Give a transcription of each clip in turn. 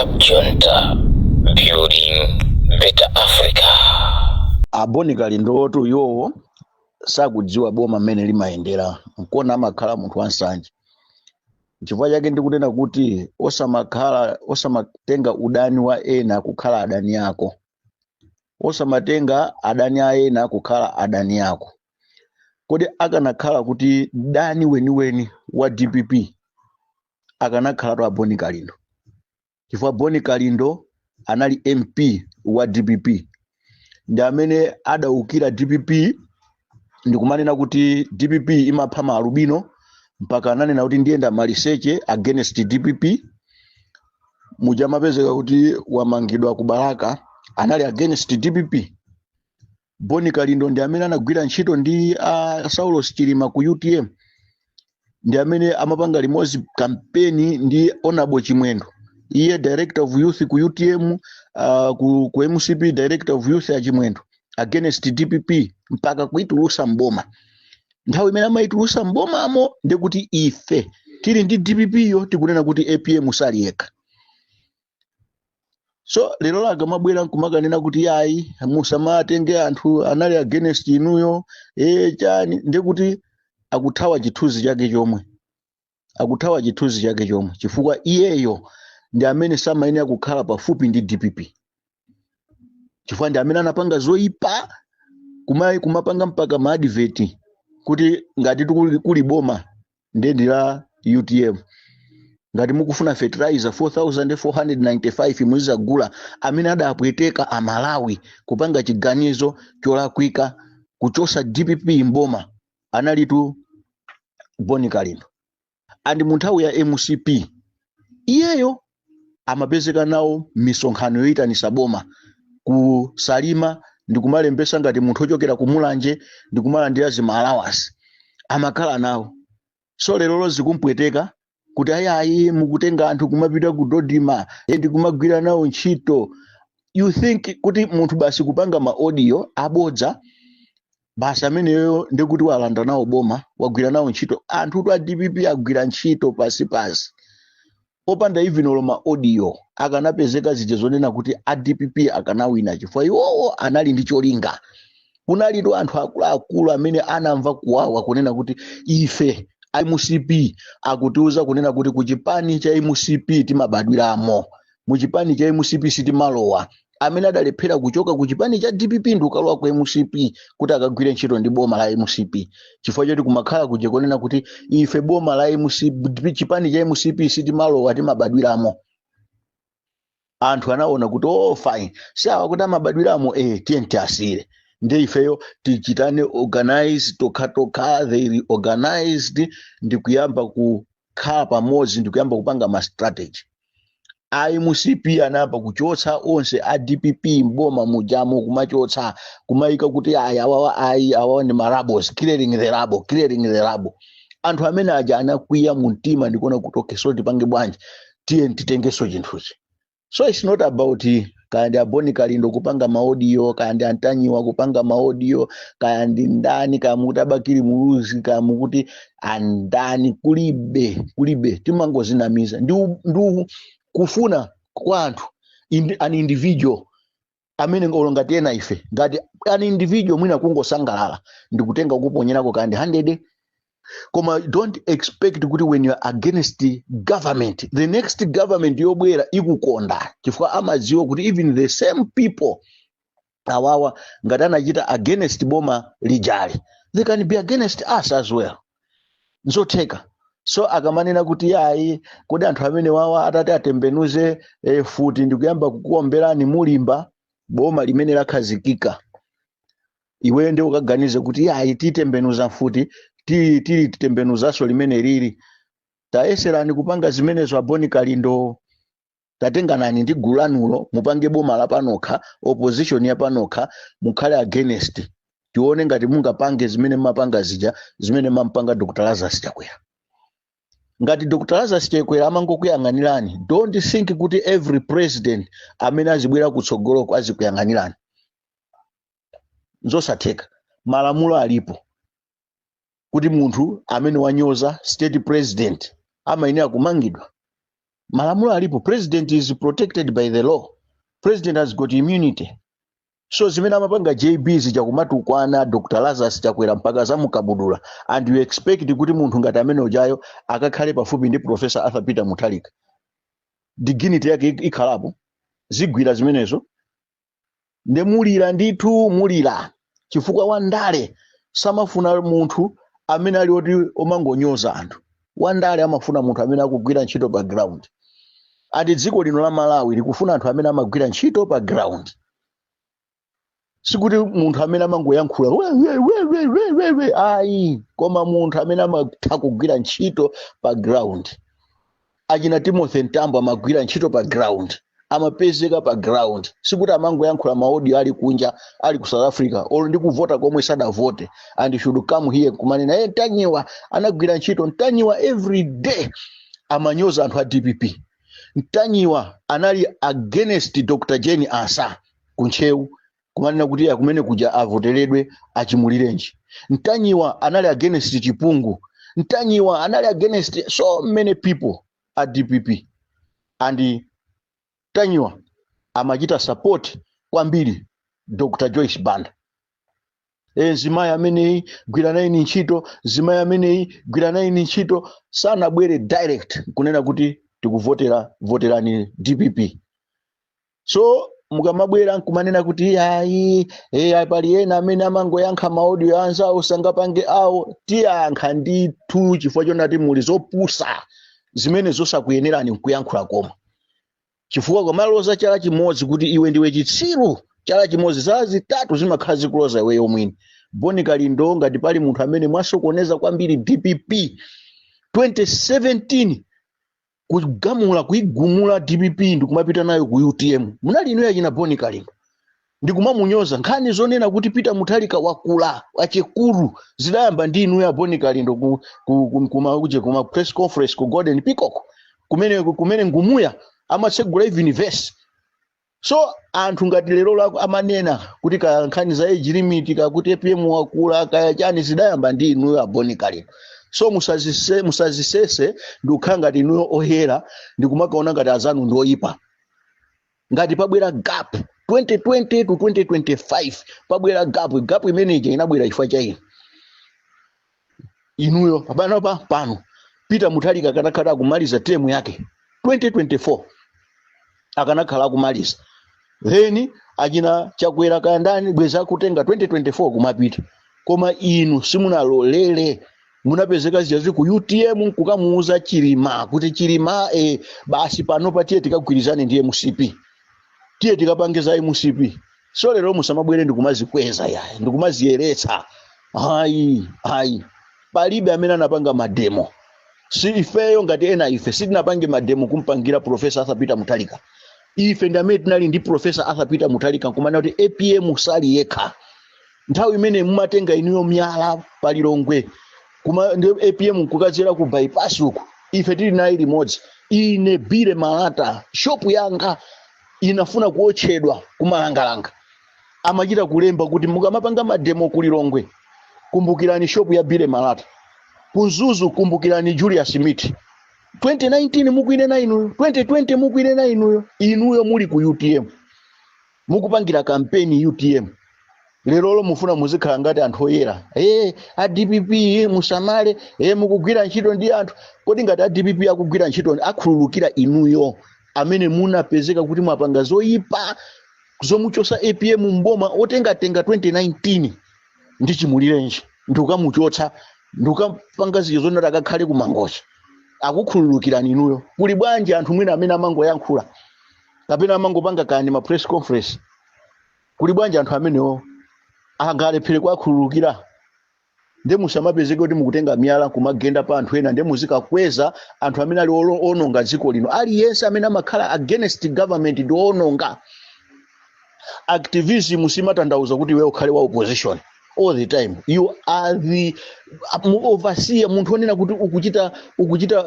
Cab Junta, building better Africa. A Bon Kalindotu iwowo sakudziwa boma mmene limayendera, nkona amakhala munthu wansanje. Chifukwa chake ndikunena kuti osamakhala, osamatenga udani wa ena kukhala adani ako, osamatenga adani a ena kukhala adani ako. Kodi akanakhala kuti dani weniweni wa DPP akanakhalatu a Bon Kalindo, chifukwa Bon Kalindo anali MP wa DPP, ndi amene adaukira DPP ndikumanena kuti DPP imapha maalubino, mpaka ananena kuti ndiyenda maliseche against DPP. Muja amapezeka kuti wamangidwa ku Balaka, anali against DPP. Bon Kalindo ndi amene anagwira ntchito ndi Saulos Chilima ku UTM, ndi amene amapanga limodzi kampeni ndi Honorable Chimwendo, iye director of youth ku UTM, ku MCP director of youth ya Chimwendo, against DPP mpaka kuitulusa mboma. Nthawi imene amayitulusa mbomamo, ndikuti ife tili ndi DPP yo tikunena kuti APM sali yekha. So lero lake mabwera nkumakanena kuti yayi, musamatenge anthu anali against inuyo, e chani, ndikuti akuthawa chithunzi chake chomwe, akuthawa chithunzi chake chomwe, chifukwa iyeyo ndi amene samayenera kukhala pafupi ndi DPP, chifukwa ndi amene anapanga zoyipa, kumapanga mpaka ma advert kuti ngati kuli boma ndendi la UTM, ngati mukufuna fertilizer 4495 muzagula. Amene adapweteka Amalawi kupanga chiganizo cholakwika kuchosa DPP mboma analitu Bon Kalindo. And mu nthawi ya MCP iyeyo amapezeka nawo misonkhano yoyitanisa boma ku Salima, ndikumalembesa ngati munthu ochokera ku Mulanje, ndikumalandira zima allowance, amakhala nawo. So lero zikumpweteka kuti ayayi, mukutenga anthu kumapita ku Dodima, ndikumagwira nawo ntchito. You think kuti munthu basi kupanga ma audio abodza basi, ameneyo ndikuti walanda nawo boma, wagwira nawo ntchito? Anthu tu a DPP agwira ntchito pasi pasi popanda even olo ma audio. Akanapezeka zija zonena kuti a DPP akanawina, chifukwa iwowo anali ndi cholinga. Kunalitu anthu akuluakulu amene anamva kuwawa kunena kuti ife MCP akutiuza kunena kuti ku chipani cha MCP timabadwiramo, mu chipani cha MCP sitimalowa, amene adalephera kuchoka ku chipani cha DPP ndi kukalowa ku MCP kuti akagwire ntchito ndi boma la MCP, chifukwa choti kumakhala kuja kunena kuti ife boma la MCP, chipani cha MCP sitimalowa, timabadwiramo. Anthu anaona kuti oh, fine, sawa kuti amabadwiramo, tiye tiasire ndi ifeyo tichitane organize tokhatokha. They reorganized ndikuyamba kukhala pamodzi, ndikuyamba kupanga ma strategy. A MCP anayamba kuchotsa onse a DPP mboma mujamo, kumachotsa, kumayika kuti ayi, awawa ayi, awawa ndi ma rebels, clearing the rubble, clearing the rubble. Anthu amene aja anakwiya mu mtima ndikuona kuti okay, so tipange bwanji? Tiye titengenso chinthuchi. So it's not about kaya ndi a Bon Kalindo kupanga ma audio, kaya ndi Antanyiwa kupanga ma audio, kaya ndi ndani, kaya mukuti a Bakili Muluzi, kaya mukuti andani, kulibe, kulibe, timangozinamiza. Ndi kufuna kwa anthu, an individual amene olo ngati ena ife ngati an individual mwina kungosangalala ndikutenga kuponyerako kandi 100, koma don't expect kuti when you are against the government, the next government yobwera ikukonda, chifukwa amadziwa kuti even the same people awawa ngati anachita against boma lijali, they can be against us as well. Nzotheka. So akamanena kuti yayi, kodi anthu amene wawa atati atembenuze futi ndikuyamba kukuomberani mulimba boma limene lakhazikika, iweyo ndi ukaganize kuti yayi, titembenuza mfuti, tili titembenuzanso limene lili. Tayeserani kupanga zimenezo, a Bon Kalindo. Tatenganani ndi gulu lanulo, mupange boma lapanokha, opposition yapanokha, mukhale against, tione ngati mungapange zimene mumapanga zija, zimene mampanga Dr Lazarus Chakwera. Ngati Dr Lazarus Chakwera amangokuyang'anirani, don't think kuti every president amene azibwera kutsogoloko azikuyang'anirani. Nzosatheka. Malamulo alipo kuti munthu amene wanyoza state president amayenera kumangidwa. Malamulo alipo. President is protected by the law. President has got immunity. So zimene amapanga JB zija, kumatukwana Dr Lazarus Chakwera mpaka zamukabudula, and you expect kuti munthu ngati amene ujayo akakhale pafupi ndi Professor Arthur Peter Mutharika, dignity yake ikhalapo? Zigwira zimenezo? Ndemulira ndithu, mulira, chifukwa wandale samafuna munthu amene ali oti omangonyoza anthu. Wandale amafuna munthu amene akugwira ntchito pa ground. Ati dziko lino la Malawi likufuna anthu amene amagwira ntchito pa ground, sikuti munthu amene amangoyankhula we, we, we, we, we, we, we, ayi, koma munthu amene amatha kugwira ntchito pa ground. Achina Timothy Mtambo amagwira ntchito pa ground, amapezeka pa ground, sikuti amangoyankhula ma audio ali kunja, ali ku South Africa, olo ndi kuvota komwe sadavote, and should come here kumanena, "Hey, Mtanyiwa anagwira ntchito." Mtanyiwa every day amanyoza anthu a DPP. Mtanyiwa anali against Dr Jane Ansah kuntcheu, kumanena kuti akumene kuja avoteredwe achimulirenji. Mtanyiwa anali against Chipungu. Mtanyiwa anali against so many people a DPP, and Mtanyiwa amachita support kwambiri Dr Joyce Banda. E, zimayi ameneyi gwira nayi ntchito, zimayi ameneyi gwira nayi ntchito. Sanabwere direct kunena kuti tikuvotera, voterani DPP. So mukamabwera nkumanena kuti ayi, pali ena amene amangoyankha ma audio anzawo, sangapange awo, tiyankha ndithu, chifukwa chonati muli zopusa zimene zosakuyenerani nkuyankhula. Koma chifukwa kamaloza chala chimodzi kuti iwe ndiwe chitsiru, chala chimodzi, zala zitatu zimakhala zikuloza iweyo mwini. Boni Kalindo, ngati pali munthu amene mwasokoneza kwambiri DPP 2017, kugamula kuigumula DPP ndikumapita nayo ku UTM, munali inu yachina Boni Kalindo, ndikumamunyoza. Nkhani zonena kuti Peter Mutharika wakula achekuru zidayamba ndi inu ya Boni Kalindo kuma press conference ku Golden Peacock, kumene ngumuya amatsegula even verse. So anthu ngati lero lako amanena kuti ka nkhani za age limit, kakuti APM wakula, kaya chani, zidayamba ndi inuyo a Boni Kalindo. So musazisese ndikukhala ngati inuyo oyera, ndikumakaona ngati azanu ndi oyipa. Ngati pabwera gap 2020 to 2025, pabwera gap, gap imeneyi inabwera chifukwa cha inu, inuyo. Pano pa pano Peter Mutharika akanakhala akumaliza term yake 2024, akanakhala akumaliza, then achina Chakwera kaya ndani bweza kutenga 2024 kumapita. Koma inu simunalolere, munapezeka zija ku UTM kukamuuza Chilima kuti, "Chilima, basi pano pa tiye tikagwirizane ndi MCP, tiye tikapange za MCP." So lero musamabwere ndikumazikweza yayi, ndikumaziyeretsa, ayi, ayi. Palibe amene anapanga ma demo, si ifeyo. Ngati ena ife sitinapange ma demo kumpangira Professor Arthur Peter Mutharika, ife ndi amene tinali ndi Professor Arthur Peter Mutharika nkumana kuti APM sali yekha. Nthawi imene mumatenga inuyo miyala palilongwe kuma ndi APM kukadzera ku bypass uku, ife tili naye limodzi. Ine Bile Malata, shop yanga inafuna kuotchedwa kumalangalanga, amachita kulemba kuti mukamapanga ma demo kulilongwe, kumbukirani shop ya Bile Malata. Kunzuzu, kumbukirani Julius Smith. 2019 mukuinena inuyo, 2020 mukuinena inuyo, inuyo muli ku UTM mukupangira kampeni UTM. Lerolo mufuna muzikhala ngati anthu oyera. A DPP musamale, mukugwira ntchito ndi anthu. Kodi ngati a DPP akugwira ntchito, akhululukira inuyo amene munapezeka kuti mwapanga zoyipa zomuchosa APM mboma, otengatenga 2019 ndi chimulirenji, ndikukamuchotsa, ndikukapanga zija zonati akakhale kumangocha, akukhululukirani inuyo? Kuli bwanji anthu mwina amene amangoyankhula kapena amangopanga kani ma press conference? Kuli bwanji anthu amenewo angalephere kuwakhululukira? Nde musamapezeke kuti mukutenga miyala kumagenda pa anthu ena, nde muzikakweza anthu amene ali ononga dziko lino. Aliyense amene amakhala against government ndi ononga. Activism simatanthauza kuti iwe ukhale wa opposition all the time. You are the overseer, munthu onena kuti ukuchita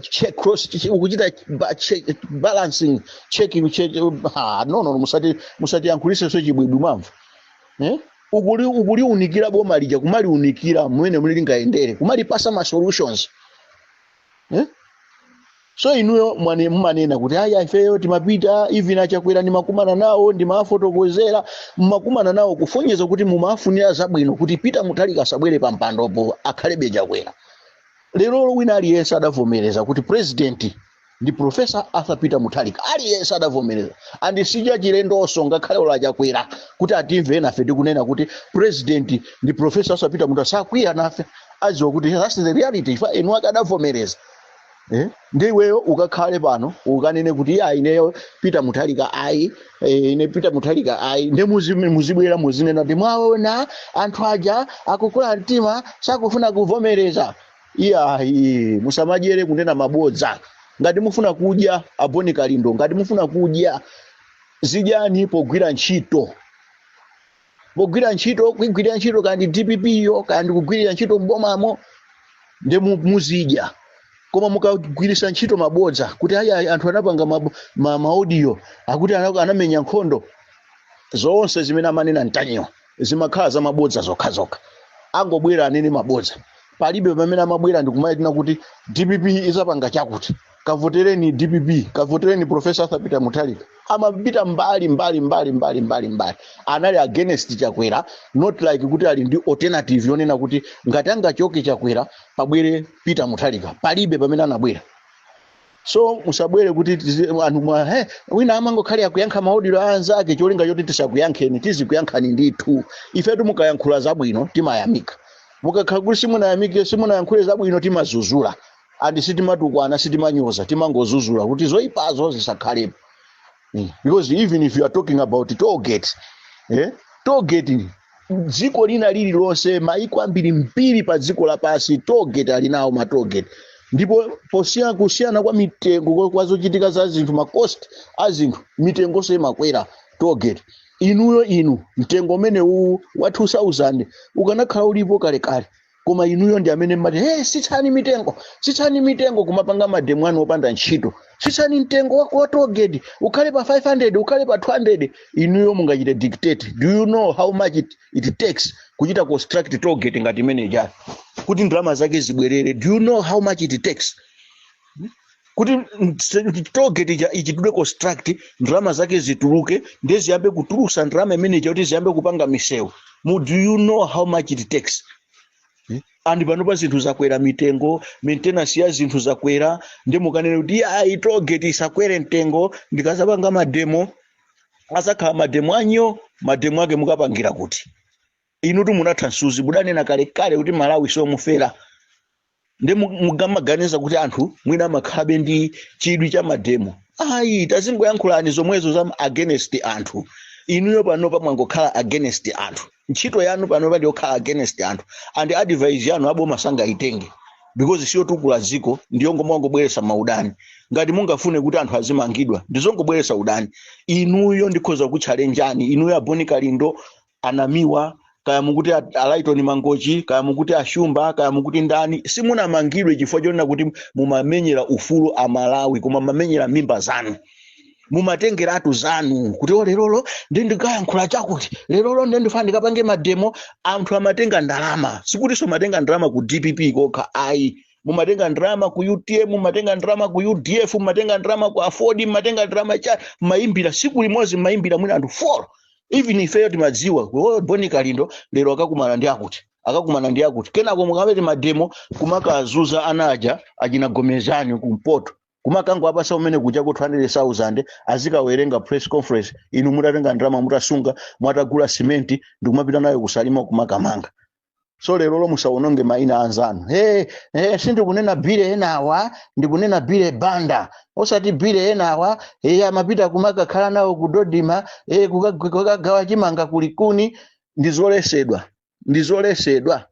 check, cross, ukuchita check, balancing, checking, check. Ah, no, no, musati yankhulisenso chibwibwi, mwamva, eh? Ukuliunikira boma lija, kumaliunikira mmene muli lingayendere, kumalipasa ma solutions, eh? So inuyo mumanena kuti aya, ifeyo timapita, even aChakwera ndimakumana nawo, ndimafotokozera. Mmakumana nawo kufonyeza kuti mumafunira zabwino kuti Peter Mutharika asabwere pa mpandopo, akhalebe Chakwera. Lero wina aliyense adavomereza kuti president ndi Professor Arthur Peter Mutharika. Aliyense adavomereza, and sija chilendonso ngakhale ola Chakwera kuti atimve nafe tikunena kuti president ndi Professor Arthur Peter Mutharika, sakwiya nafe, adziwa kuti that's the reality. Ifa enu ake adavomereza, eh? Ndi iweyo ukakhale pano ukanene kuti iya, ineyo Peter Mutharika ayi, ine Peter Mutharika ayi. Ndi muzibwera muzinena kuti mwaona anthu aja akukula mtima, sakufuna kuvomereza. Iyayi, musamadyere kunena mabodza. Ngati mufuna kudya, aBoni Kalindo, ngati mufuna kudya, zidyani pogwira ntchito, pogwira ntchito, kuigwirira ntchito kandi DPP yo, kandi kugwirira ntchito mbomamo, ndi muzidya. Koma mukagwirisa ntchito mabodza kuti ayi, anthu anapanga ma audio akuti anamenya nkhondo, zonse zimene amanena Mtanyiwa zimakhala za mabodza zokhazokha. Angobwera anene mabodza, palibe pamene amabwera ndikumayitana kuti DPP izapanga chakuti, kavotereni DPP, kavotereni Professor Arthur Peter Mutharika. Amapita mbali mbali mbali mbali mbali mbali, anali against Chakwera, not like kuti ali ndi alternative yonena kuti ngati angachoke Chakwera pabwere Peter Mutharika. Palibe pamene anabwera. So musabwere kuti anthu mwa he wina amangokhale akuyankha ma audio a anzake cholinga choti tisakuyankheni. Tizikuyankhani ndithu ifetu. Mukayankhula zabwino timayamika, mukakhala kuti simunayamike, simunayankhule zabwino, timazuzula. And sitimatukwana, sitimanyoza, timangozuzula kuti zoyipazo zisakhalepo. Because even if you are talking about toll gate, toll gate dziko lina lililonse, maiko ambiri mbiri pa dziko lapansi, toll gate ali nawo ma toll gate. Ndipo posiyana kusiyana kwa mitengo kwa zochitika za zinthu, ma cost a zinthu, mitengonso imakwera toll gate. Inuyo inu, mtengo umene uwu wa 2000 ukanakhala ulipo kalekale, koma inuyo ndi amene mmati, "Hey, sitsani mitengo, sitsani mitengo," kumapanga ma demo anu opanda ntchito. "Sitsani mtengo wa toll gate ukhale pa 500, ukhale pa 200." Inuyo mungachite dictate? Do you know how much it takes kuchita construct toll gate ngati imene ija kuti ndalama zake zibwerere? Do you know how much it takes kuti toll gate ija ichitidwe construct, ndalama zake zituluke, ndiye ziyambe kutulusa ndalama imene ija kuti ziyambe kupanga misewu? Do you know how much it takes? And panopa zinthu zakwera mitengo, maintenance ya zinthu zakwera, ndi mukanene kuti ayi, toll gate isakwere mtengo, ndikazapanga ma demo, azakhala ma demo anyo. Ma demo ake mukapangira kuti? Inutu munatha msuzi, mudanena kalekale kuti Malawi siomufera. Ndi mukamaganiza kuti anthu mwina amakhalabe ndi chidwi cha ma demo, ayi, tazingoyankhulani zomwezo za against anthu. Inuyo panopa mwangokhala against anthu. Ntchito yanu panopa ndiyokhala against anthu, and advice yanu aboma sangaitenge because siyotukula dziko, ndiyo ngomwangobweretsa maudani. Ngati mungafune kuti anthu azimangidwa, ndizongobweretsa udani. Inuyo ndikhoza kutchalenjani inuyo aBoni Kalindo, anamiwa, kaya mukuti aLaiton Mangochi, kaya mukuti Ashumba, kaya mukuti ndani, simunamangidwe chifukwa chonena kuti mumamenyera ufulu a Malawi, koma mumamenyera mimba zanu. Mumatengeratu zanu kuti o, lerolo ndi ndikayankhula chakuti, lerolo ndi ndifana ndikapange ma demo. Anthu amatenga ndalama, sikutinso matenga ndalama ku DPP kokha ayi, mumatenga ndalama ku UTM, mumatenga ndalama ku UDF, mumatenga ndalama ku AFORD, mumatenga ndalama cha mayimbira. Siku limodzi mayimbira mwina anthu 4. Even ifeyo timadziwa, oh, Boni Kalindo lero akakumana ndi akuti, akakumana ndi akuti. Kenako mukamati ma demo, kumakazuza ana aja achinagomezani kumpoto, kumakango apasa umene kuja ku 200,000 azikawerenga press conference. Inu mutatenga ndalama, mutasunga, mwatagula simenti ndikumapita nayo kuSalima kumakamanga. So lero lo musawononge mayina anzanu. Hey, hey, sindikunena bile enawa, ndikunena bile Banda, osati bile enawa. Hey, amapita kumakakhala nawo kudodima, hey, kukagawa chimanga kulikuni. Ndizolesedwa, ndizolesedwa.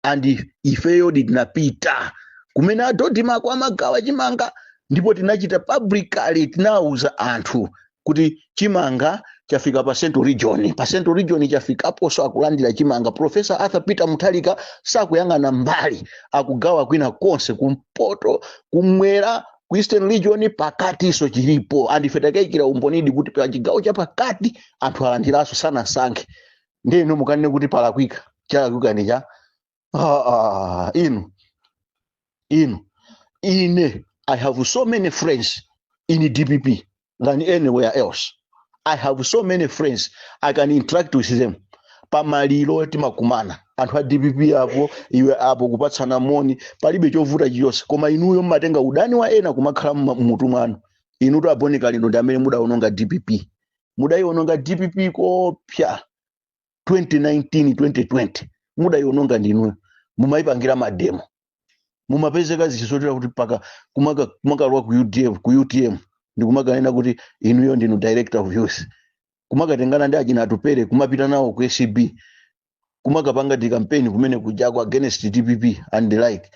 And ifeyo tinapita kumene adodimako amagawa chimanga, ndipo tinachita publicly, tinawuza anthu kuti chimanga chafika pa Central Region, pa Central Region chafikaponso, akulandira chimanga. Professor Arthur Peter Mutharika sakuyang'ana mbali, akugawa kwina konse, kumpoto, kumwera, ku Eastern Region, pakatiso chilipo. And ife takayikira umbonidi kuti pa chigawo cha pakati anthu alandiranso, sanasankhe. Ndiye inu mukanene kuti palakwika, chalakwika ndi cha? Ah, ah, inu ine I have so many friends in DPP than anywhere else. I have so many friends, I can interact with them. Pamaliro timakumana anthu a DPP apo, iwe apo, kupatsana moni, palibe chovuta chilichonse. Koma inuyo mmatenga udani wa ena kumakhala mmutu mwanu. Inutu a Bon Kalindo ndi amene mudawononga DPP, mudayiwononga DPP kopya 2019, 2020 mudayiwononga ndinuyo. Mumayipangira ma demo, mumapezeka zisotera kuti paka kumakalowa ku UDF, ku UTM, ndikumakanena kuti inuyo ndinu director of youth, kumakatengana ndi achina Atupere, kumapita nawo ku ACB, kumakapanga di campaign kumene kujako against DPP and the like.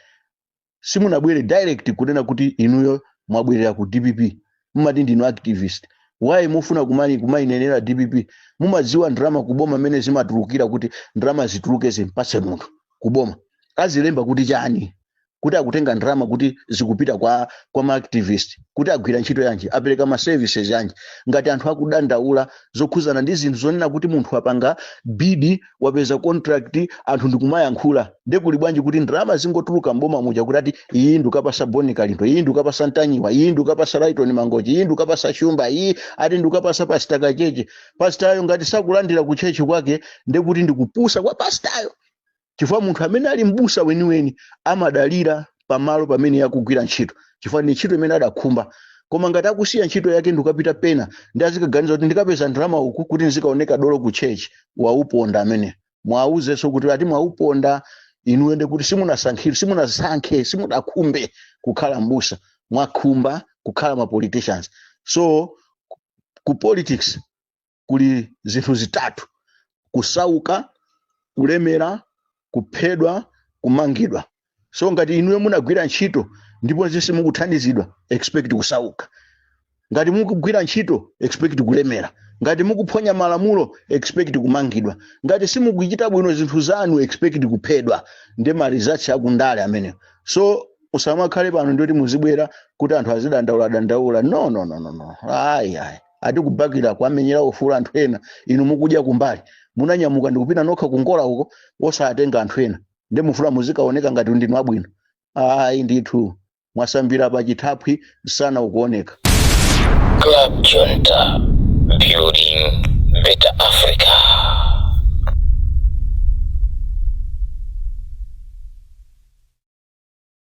Simunabwere direct kunena kuti inuyo mwabwerera ku DPP. Mumati ndinu activist. Why mufuna kumani kumayinenera DPP? Mumadziwa ndalama kuboma mmene zimatulukira? Kuti ndalama zituluke zimpatse munthu kuboma, azilemba kuti chani? Kuti akutenga ndalama kuti zikupita kwa ma activist, kuti agwira ntchito yanji, apereka ma services yanji? Ngati anthu akudandaula zokhuzana ndi zinthu zonena kuti munthu apanga bid, wapeza contract, anthu ndikumayankhula, ndekuli bwanji kuti ndalama zingotuluka mboma muja kuti ati iyi ndikapasa Bon Kalindo, iyi ndikapasa Ntanyiwa, iyi ndikapasa Lighton Mangochi, iyi ndikapasa Shumba, iyi ati ndikapasa Pastor Kacheche? Pastayo ngati sakulandira ku church kwake, ndekuti ndikupusa kwa pastayo, chifukwa munthu amene ali mbusa weniweni amadalira pamalo pamene akugwira ntchito, chifukwa ndi ntchito imene adakhumba. Koma ngati akusiya ntchito yake ndikukapita pena ndi azikaganiza kuti ndikapeza ndalama uku kuti ndizikaoneka dolo ku church, wauponda amene. Mwauzenso kuti ati mwauponda inuyo, ndi kuti simunasankhire, simunasankhe, simudakhumbe kukhala mbusa, mwakhumba kukhala ma politicians. So ku politics kuli zinthu zitatu: kusauka, kulemera, kuphedwa, kumangidwa. So ngati inuyo munagwira ntchito ndipo simukuthandizidwa, expect kusauka. Ngati mukugwira ntchito, expect kulemera. Ngati mukuphonya malamulo, expect kumangidwa. Ngati simukuchita bwino zinthu zanu, expect kuphedwa. Ndi ma results akundale amenewo. So usamakhale pano ndoti muzibwera kuti anthu azidandaula dandaula. No, no, no, no, no, ayi, ayi. Ati kubakira kwamenyera ufulu anthu ena, inu mukudya kumbali. Munanyamuka ndikupita nokha kungola uko osatenga anthu ena, ndi mufuna muzikaoneka ngati ndinu abwino. Ayi ndithu, mwasambira pa chithaphwi sana ukuoneka. Club Junta, building better Africa.